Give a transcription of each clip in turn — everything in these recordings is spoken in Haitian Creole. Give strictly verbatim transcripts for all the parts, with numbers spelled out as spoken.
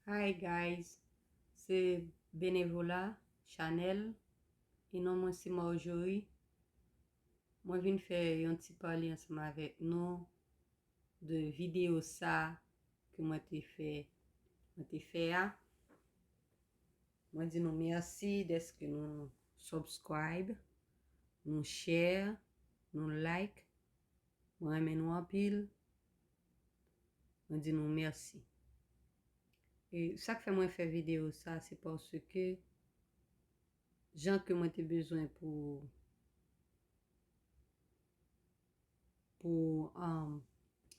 Hi guys, se Benevola Chanel e non mwen se Marjorie. Mwen vin fè yon ti pale ansanm avèk nou de videyo sa ke mwen te fè, mwen te fè a. Mwen di nou mèsi dèske nou subscribe, nou share, nou like. Mwen renmen nou anpil. Mwen di nou mèsi. E sa k fè mwen fè videyo sa, se paske jan ke mwen te bezwen pou pou um,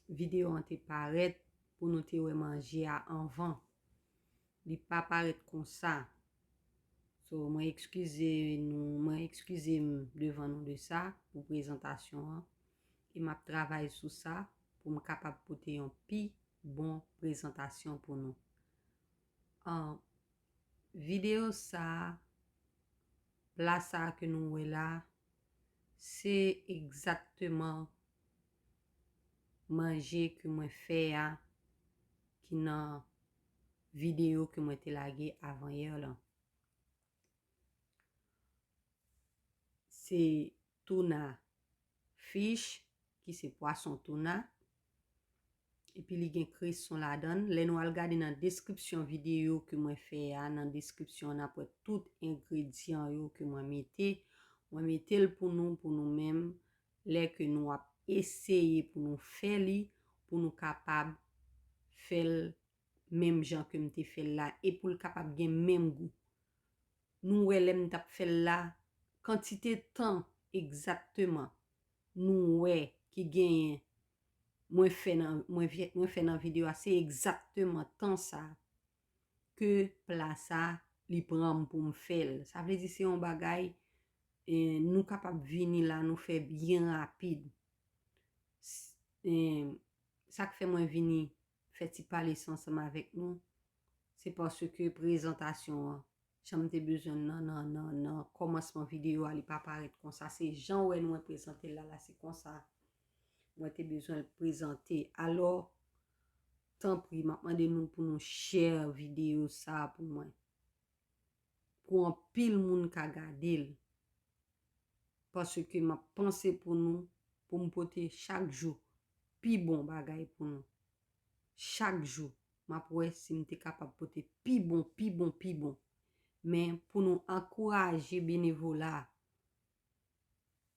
videyo an te parèt, pou nou te wè manje a anvan. Li pa parèt konsa. So, mwen ekskize nou, mwen ekskize m devan nou de sa pou prezantasyon an. E m ap travay sou sa pou m kapab pote yon pi bon prezantasyon pou nou. An videyo sa, pla sa ke nou wè la, se egzakteman manje ke mwen fè a ki nan videyo ke mwen te lage avan yè lan. Se tuna fish, ki se pwason tuna. Epi li gen kreson ladan l. Lè nou al gade nan deskripsyon videyo ke mwen fè a, nan deskripsyon an, n ap wè tout engredyan yo ke mwen mete. Mwen mete l pou nou, pou nou menm. Lè ke nou ap eseye pou nou fè li, pou nou kapab fè l menm jan ke m te fè l la, e pou l kapab gen menm gou. Nou wè lè m t ap fè l la, kantite tan egzakteman nou wè ki genyen mwen fè nan, mwen, mwen fè nan videyo a, se egzakteman tan sa ke pla sa li pran m pou m fè l. Sa vle di se yon bagay, eh, nou kapab vini la, nou fè byen rapid. Eh, sa k fè mwen vini fè ti pale sa ansanm avèk nou, se paske prezantasyon an, jan m te bezwen nan, nan, nan, nan kòmansman videyo a, li pa parèt konsa. Se jan w wè nou mwen prezante l la, la, se konsa mwen te bezwen l prezante. Alò, tanpri, m ap mande nou pou nou share videyo sa a pou mwen. Pou anpil moun ka gade l. Paske m ap panse pou nou, pou m pote chak jou pi bon bagay pou nou. Chak jou, m ap wè si m te kapab pote pi bon, pi bon, pi bon. Men pou nou ankouraje benevola a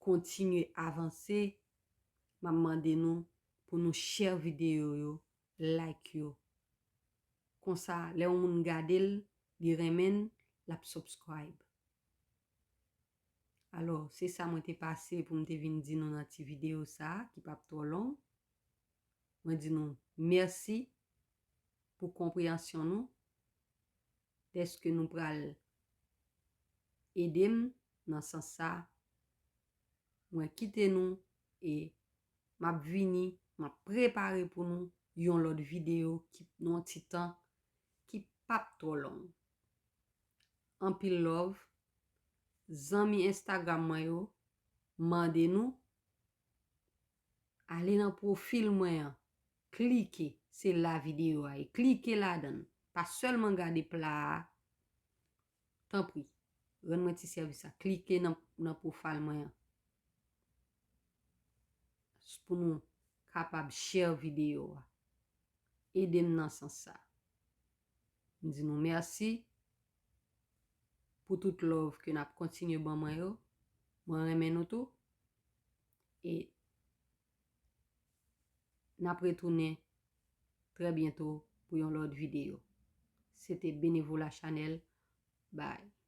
kontinye avanse, m ap mande nou pou nou share videyo yo, like yo. Konsa, lè yon moun gade l, li renmen l, l ap subscribe. Alò, se sa mwen te pase pou m te vin di nou nan ti videyo sa a, ki p ap twò long. Mwen di nou mèsi pou konpreyansyon nou, dèske nou pral ede m nan sans sa. Mwen kite nou e m ap vini, m ap prepare pou nou yon lòt videyo ki nan yon ti tan ki p ap twò long. Anpil love. Zanmi Instagram mwen yo, mande nou, ale nan pwofil mwen an, klike, se la videyo a ye, klike ladan l. Pa sèlman gade pla a, tanpri, rann mwen ti sèvis sa, klike nan, nan pwofil mwen an. Pou nou kapab share videyo a. Ede m nan sans sa. M di nou mèsi pou tout love ke n ap kontinye ban mwen yo. Mwen renmen nou tou. E n ap retounen trè byento pou yon lòt videyo. Se te Benevola Chanel. Bye.